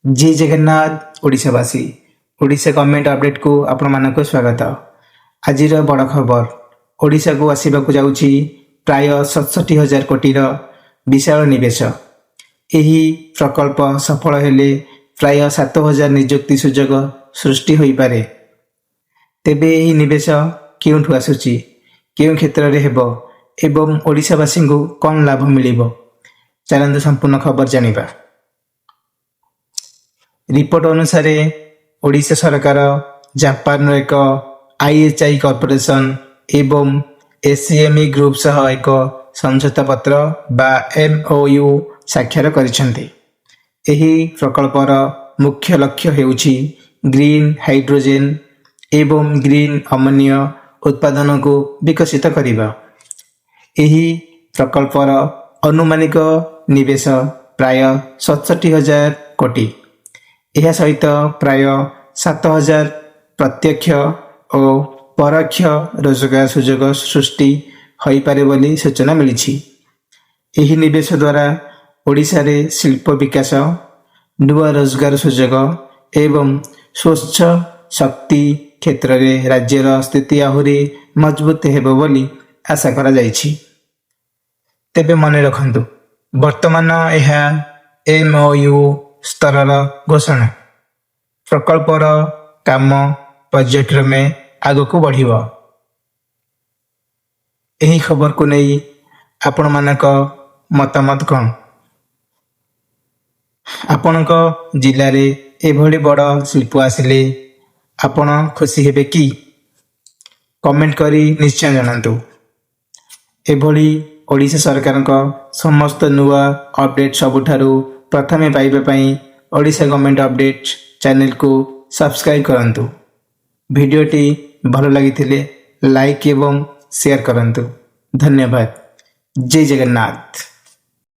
ଜୟ ଜଗନ୍ନାଥ ଓଡ଼ିଶାବାସୀ, ଓଡ଼ିଶା ଗଭର୍ଣ୍ଣମେଣ୍ଟ ଅପଡେଟ୍କୁ ଆପଣମାନଙ୍କୁ ସ୍ୱାଗତ। ଆଜିର ବଡ଼ ଖବର, ଓଡ଼ିଶାକୁ ଆସିବାକୁ ଯାଉଛି ପ୍ରାୟ 67,000 କୋଟିର ବିଶାଳ ନିବେଶ। ଏହି ପ୍ରକଳ୍ପ ସଫଳ ହେଲେ ପ୍ରାୟ 7,000 ନିଯୁକ୍ତି ସୁଯୋଗ ସୃଷ୍ଟି ହୋଇପାରେ। ତେବେ ଏହି ନିବେଶ କେଉଁଠୁ ଆସୁଛି, କେଉଁ କ୍ଷେତ୍ରରେ ହେବ ଏବଂ ଓଡ଼ିଶାବାସୀଙ୍କୁ କ'ଣ ଲାଭ ମିଳିବ, ଚାଲନ୍ତୁ ସମ୍ପୂର୍ଣ୍ଣ ଖବର ଜାଣିବା। ରିପୋର୍ଟ ଅନୁସାରେ, ଓଡ଼ିଶା ସରକାର ଜାପାନର ଏକ ଆଇଏଚ୍ଆଇ କର୍ପୋରେସନ ଏବଂ ଏସିଏମ୍ଇ ଗ୍ରୁପ୍ ସହ ଏକ ସମଝୋତା ପତ୍ର ବା ଏମ୍ଓୟୁ ସ୍ୱାକ୍ଷର କରିଛନ୍ତି। ଏହି ପ୍ରକଳ୍ପର ମୁଖ୍ୟ ଲକ୍ଷ୍ୟ ହେଉଛି ଗ୍ରୀନ୍ ହାଇଡ୍ରୋଜେନ୍ ଏବଂ ଗ୍ରୀନ୍ ଅମୋନିଆ ଉତ୍ପାଦନକୁ ବିକଶିତ କରିବା। ଏହି ପ୍ରକଳ୍ପର ଅନୁମାନିକ ନିବେଶ ପ୍ରାୟ 67,000 କୋଟି। ଏହା ସହିତ ପ୍ରାୟ 7,000 ପ୍ରତ୍ୟକ୍ଷ ଓ ପରୋକ୍ଷ ରୋଜଗାର ସୁଯୋଗ ସୃଷ୍ଟି ହୋଇପାରେ ବୋଲି ସୂଚନା ମିଳିଛି। ଏହି ନିବେଶ ଦ୍ୱାରା ଓଡ଼ିଶାରେ ଶିଳ୍ପ ବିକାଶ, ନୂଆ ରୋଜଗାର ସୁଯୋଗ ଏବଂ ସ୍ୱଚ୍ଛ ଶକ୍ତି କ୍ଷେତ୍ରରେ ରାଜ୍ୟର ସ୍ଥିତି ଆହୁରି ମଜବୁତ ହେବ ବୋଲି ଆଶା କରାଯାଇଛି। ତେବେ ମନେ ରଖନ୍ତୁ, ବର୍ତ୍ତମାନ ଏହା ଏମ୍ଓୟୁ ସ୍ତରର ଘୋଷଣା। ପ୍ରକଳ୍ପର କାମ ପର୍ଯ୍ୟାୟକ୍ରମେ ଆଗକୁ ବଢ଼ିବ। ଏହି ଖବରକୁ ନେଇ ଆପଣମାନଙ୍କ ମତାମତ କ'ଣ? ଆପଣଙ୍କ ଜିଲ୍ଲାରେ ଏଭଳି ବଡ଼ ଶିଳ୍ପ ଆସିଲେ ଆପଣ ଖୁସି ହେବେ କି? କମେଣ୍ଟ କରି ନିଶ୍ଚୟ ଜଣାନ୍ତୁ। ଏଭଳି ଓଡ଼ିଶା ସରକାରଙ୍କ ସମସ୍ତ ନୂଆ ଅପଡେଟ୍ ସବୁଠାରୁ ପ୍ରଥମେ ପାଇବା ପାଇଁ ଓଡ଼ିଶା ଗଭର୍ଣ୍ଣମେଣ୍ଟ ଅପଡେଟ୍ ଚ୍ୟାନେଲକୁ ସବସ୍କ୍ରାଇବ୍ କରନ୍ତୁ। ଭିଡ଼ିଓଟି ଭଲ ଲାଗିଥିଲେ ଲାଇକ୍ ଏବଂ ସେୟାର କରନ୍ତୁ। ଧନ୍ୟବାଦ। ଜୟ ଜଗନ୍ନାଥ।